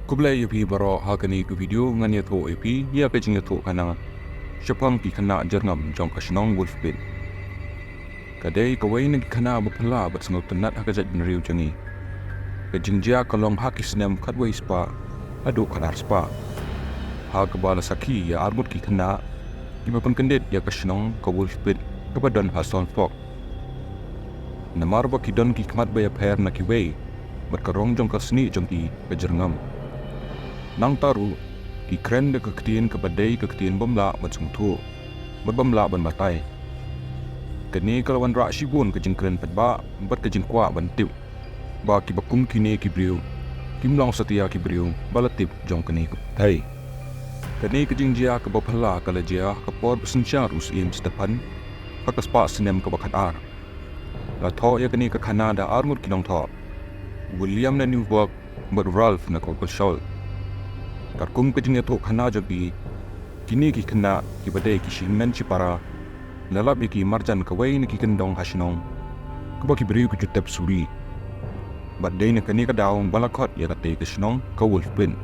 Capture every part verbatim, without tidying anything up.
Khublei ïa phi baroh, ha kane ka video ngan ïathuh ïa phi ïa ka jingïathuh khana shaphang ki khynnah jyrngam jong ka shnong Wolfpit. Ka dei kawei na ki khynnah ba phylla bad sngewtynnat ha ka jaitbynriew jong ngi. Ka jingjia ka long ha ki snem khatwei spah haduh khatar spah, ha kaba la sakhi ïa arngut ki khynnah kiba pynkyndit ïa ka shnong ka Wolfpit kaba don ha Songpok. Namar ba ki don ki khmat ba ïapher na kiwei bad ka rong jong ka snieh jong ki ka jyrngam. Nangta ruh ki kren da ka ktien kaba dei ka ktien bym lah ban sngewthuh bad bym lah ban batai. Kane ka la wanrah shibun ka jingkren paidbah bad ka jingkwah ban tip ba kiba kum kine ki briew kim long satia ki briew ba la tip jong kane ka pyrthei. Kane ka jingjia kaba phylla ka la jia ha ka por ba synshar u Syiem Stephan ha ka spah snem kaba khatar. La thoh ïa kane ka khana da arngut ki nongthoh, William na Newburgh bad Ralph na Cockleshall. Katkum ka jingïathuh khana jong ki, kine ki khynnah kiba dei ki shihynmen shipara la lap ïa ki marjan kawei na ki kyndong ha shnong kaba ki briew ki ju tep suri. Bad dei na kane ka daw ba la khot ïa katei ka shnong ka Wolfpit.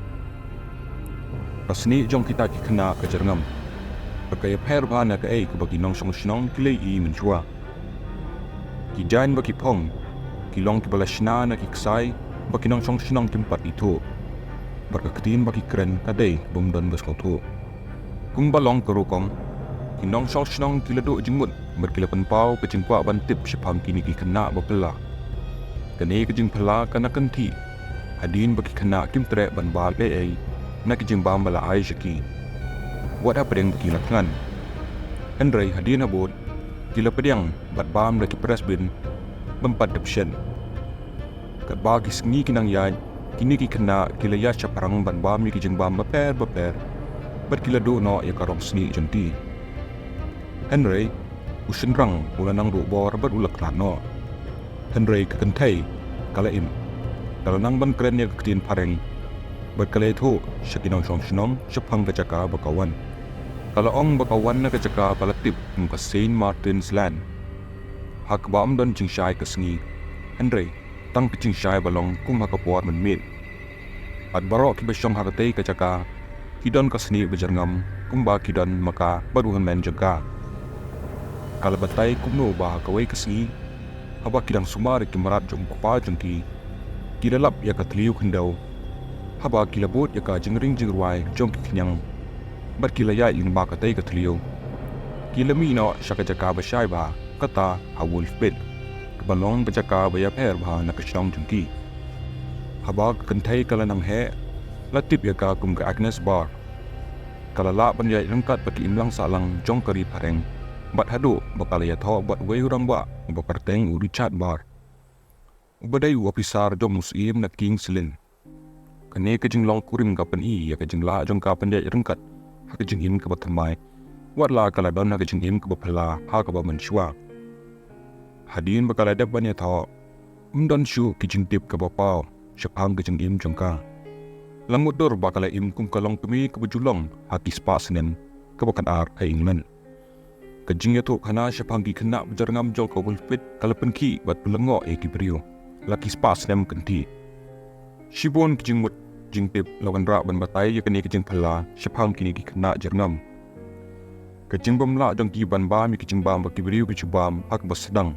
Ka snieh jong kita ki khynnah ka jyrngam bad ka ïapher bha na kaei kaba ki nongshong shnong ki la ïohi mynshuwa. Ki jaiñ ba ki phong ki long kiba la shna na ki ksai ba ki nongshong shnong kim pat ithuh, bad ka ktien ba ki kren ka dei bym don ba sngewthuh. Kumba long ka rukom, ki nongshong shnong ki la duh jingmut bad ki la pynpaw ka jingkwah ban tip shaphang kine ki khynnah ba phylla. Kane ka jingphylla ka na kynthih hadien ba ki khynnah kim treh ban bam ei ei na ki jingbam ba la ai sha ki, wat hapdeng ba ki la thngan. Hynrei hadien habud ki la pdiang bad bam da ki press bin bym pat dep shen. Katba ki sngi ki nang ïaid, kine ki khynnah ki la ïaid shaphrang ban bam ïa ki jingbam bapher bapher bad ki la duh noh ïa ka rong snieh jong ki. Hynrei u shynrang u la nang duh bor bad u la khlad noh. Hynrei ka kynthei ka la im. Ka la nang ban kren ïa ka ktien phareng bad ka la ïathuh sha ki nongshong shnong shaphang ka jaka ba ka wan. Ka la ong ba ka wan na ka jaka ba la tip kum ka Saint Martin's Land, ha kaba ym don jingshai ka sngi, hynrei tang ka jingshai ba long kum ha ka por mynmiet. Bad baroh kiba shong ha katei ka jaka ki don ka snieh ba jyrngam kumba ki don ma ka bad u hynmen jong ka. Ka la batai kumno ba ha kawei ka sngi, haba ki dang sumar ïa ki mrad jong u kpa jong ki, ki la lap ïa ka thliew khyndew. Haba ki la bud ïa ka jingring jingrwai jong ki khñiang bad ki la ïaid lyngba katei ka thliew, ki la mih noh sha ka jaka ba shai bha, kata ha Wolfpit, kaba long ka jaka ba ïapher bha na ka shnong jong ki. Haba ka kynthei ka la nang heh, la tip ïa ka kum ka Agnes Barr. Ka la lah ban ïaid ryngkat bad ki imlang sahlang jong ka ri phareng bad haduh ba ka la ïathoh bad uwei u rangbah uba kyrteng u Richard Barr, uba dei u ophisar jong u Syiem na King's Lynn. Kane ka jinglong kurim ka pyni ïa ka jinglah jong ka ban ïaid ryngkat ha ka jingim kaba thymmai, wat la ka la don ha ka jingim kaba phylla ha kaba mynshuwa. Hadien ba ka la dep ban ïathoh, ym don shuh ki jingtip kiba paw shaphang ka jingim jong ka. La mutdur ba ka la im kum ka longkmie kaba ju long ha ki spah snem kaba khatar ha England. Ka jingïathuh khana shaphang ki khynnah ba jyrngam jong ka Wolfpit ka la pynkhih bad pynlyngngoh ïa ki briew la ki spah snem kynthih. Shibun ki jingmut jingtip la wanrah ban batai ïa kane ka jingphylla shaphang kine ki khynnah jyrngam. Ka jingbymlah jong ki ban bam ïa ki jingbam ba ki briew ki ju bam ha kaba sdang,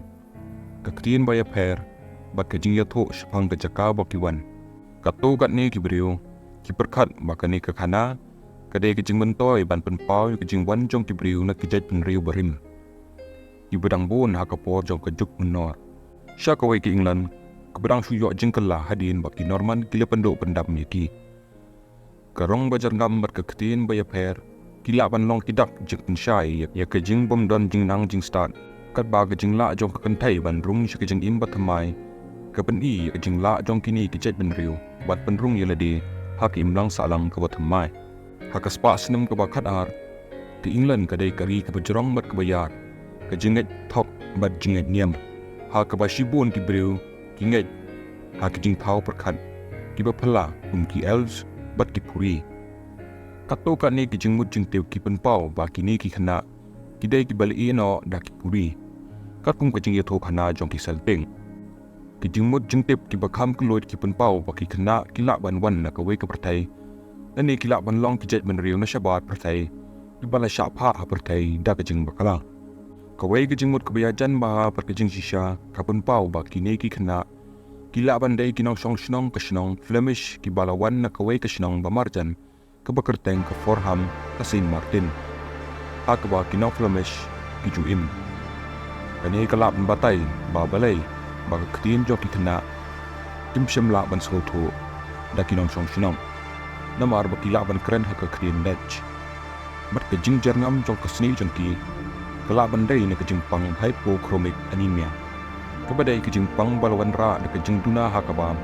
ka ktien ba ïapher bad ka jingïathuh shaphang ka jaka ba ki wan. Katto katne ki briew ki pyrkhat ba kane ka khana ka dei ka jingmyntoi ban pynpaw ïa ka jingwan jong ki briew na ki jaitbynriew barim, kiba dang bun ha ka por jong ka juk mynnor. Sha kawei ka England kaba dang shu ïoh jingkylla hadien ba ki Norman ki la pynduh pyndam ïa ki. Ka rong ba jyrngam bad ka ktien ba ïapher ki lah ban long ki dak jingpynshai ïa ka jingbymdon jingnang jingstad. Katba ka jinglah jong ka kynthei ban rung sha ka jingim ba thymmai ka pyni ïa ka jinglah jong kine ki jaitbynriew ban pynrung ïa lade ha ka imlang sahlang kaba thymmai. Ha ka spah snem kaba khatar, ka England ka dei ka ri kaba jrong bad kaba ïar, ka jingngeit thok bad jingngeit niam, ha kaba shibun ki briew ki ngeit ha ki jingthaw pyrkhat kiba phylla kum ki elves bad ki puri. Katto katne ki jingmut jingtip ki pynpaw ba kine ki khynnah ki dei kiba la ïehnoh da ki puri, katkum ka jingïathuh khana jong ki Celtic. Ki jingmut jingtip kiba kham kylluid ki pynpaw ba ki khynnah ki lah ban wan na kawei ka pyrthei, lane ki lah ban long ki jaitbynriew na shabar pyrthei kiba la shah phah ha pyrthei da ka jingbakla. Kawei ka jingmut kaba ïajan bha bad ka jingshisha ka pynpaw ba kine ki khynnah ki lah ban dei ki nongshong shnong ka shnong Flemish kiba la wan na kawei ka shnong ba marjan kaba kyrteng ka Voorham ka Sint Maarten, ha kaba ki nong Flemish ki ju im. Kane ka lah ban batai ba balei ba ka ktien jong ki khynnah kim shym lah ban sngewthuh da ki nongshong shnong, namar ba ki lah ban kren ha ka ktien Dutch. Bad ka jingjyrngam jong ka snieh jong ki ka lah ban dei na ka jingpang hypochromic anemia, kaba dei ka jingpang ba la wanrah da ka jingduna ha ka bam,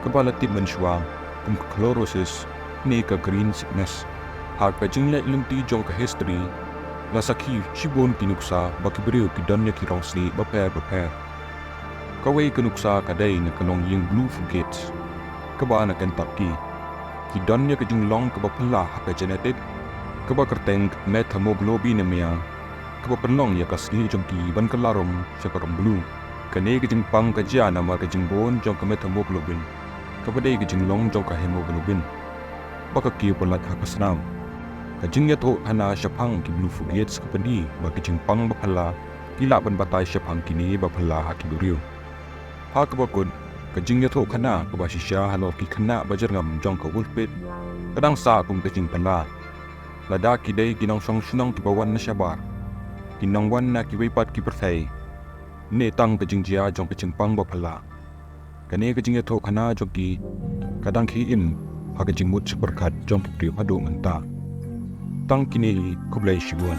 kaba la tip mynshuwa kum ka chlorosis ne ka green sickness. Ha ka jingleit lynti jong ka history, la sakhi shibun ki nuksa ba ki briew ki don ïa ki rong snieh bapher bapher. Kawei ka nuksa ka dei na ka longïing blue fruit gills, kaba na Kentucky ki don ïa ka jinglong kaba phylla ha ka genetic, kaba kyrteng methemoglobinemia, kaba pynlong ïa ka snieh jong ki ban kylla rum sha ka rong blue. Kane ka jingpang ka jia namar ka jingbun jong ka methemoglobin, kaba dei ka jinglong jong ka hemoglobin, ba ka kiew palat ha ka snam. Ka jingïathuhkhana shaphang ki blue fruit gills ka pyni ba ka jingpang baphylla ki lah ban batai shaphang kine baphylla ha ki briew. Ha kaba kut, ka jingïathuhkhana kaba shisha halor ki khynnah bajyrngam jong ka Wolfpack ka dang sah kum ka jingphylla. Lada ki dei ki nongshong shnong kiba wan na shabar, ki nongwan na kiwei pat ki pyrthei, ne tang ka jingjia jong ka jingpang baphylla, kane ka jingïathuhkhana jong ki ka dang khie im ha ka jingmut shapyrkhat jong ki briew haduh mynta. Tang kine hi, khublei shibun.